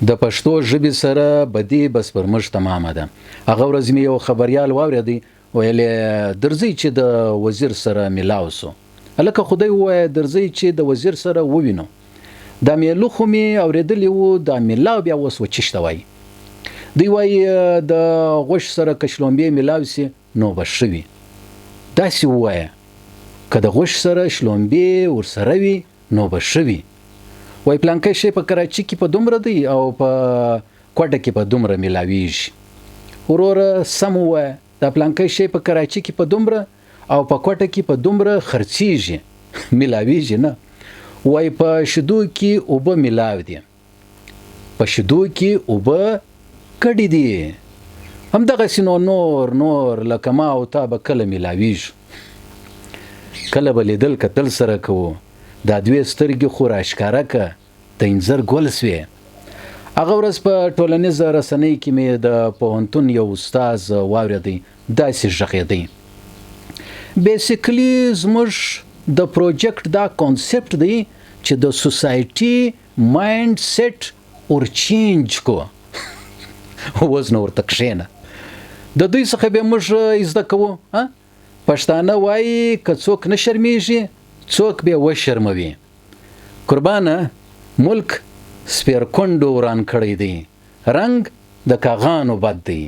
د پښتو ژبې سره بدي بس پر موږ تمامه ده. هغه ورځ مې یو خبریال واورېدی، ویل یې درځئ چې د وزیر سره ملاو شو. هلکه خو دی ووایه درځئ چې د وزیر سره ووینو. دا میلو خو مې اورېدلي وو، دا ملاو بیا اوس و چشته وایي؟ دوی وایي د غوښ سره که شلومبې ملاو شي نو به ښه وي. داسې ووایه که د غوښ سره شلومبې ورسره وي نو به ښه وي. وای پلانکی شی په کراچي کې په دومره دی او په کوټه کې په دومره ملاویږي. وروره سم ووایه دا پلانکی شی په کراچي کې په دومره او په کوټه کې په دومره خرڅیږي، ملاویږي نه. وای په شیدو کې اوبه ملاو دي. په شیدو کې اوبه کډې دي. همدغسې نو نور نور لکه ما او تا به کله ملاویږو. کله به لیدل کتل سره کوو. دا دوې سترګې خو راښکاره که، د انځر ګل شوې. هغه ورځ په ټولنیزه رسنۍ کې مې د پوهنتون یو استاد واورېدی، داسې ږغېدی. بیسیکلي زموږ د پروجیکټ دا کانسپټ دی چې د سوسایټي ماینډ سیټ ور چینج کو. اوس نو ورته کښېنه. د دوی څخه به موږ زده کوو. پښتانه وايي که څوک نه شرمېږي څوک به وشرموي. قربانه ملک سپېرکونډو وران کړی دی، رنګ د کاغانو بد دی.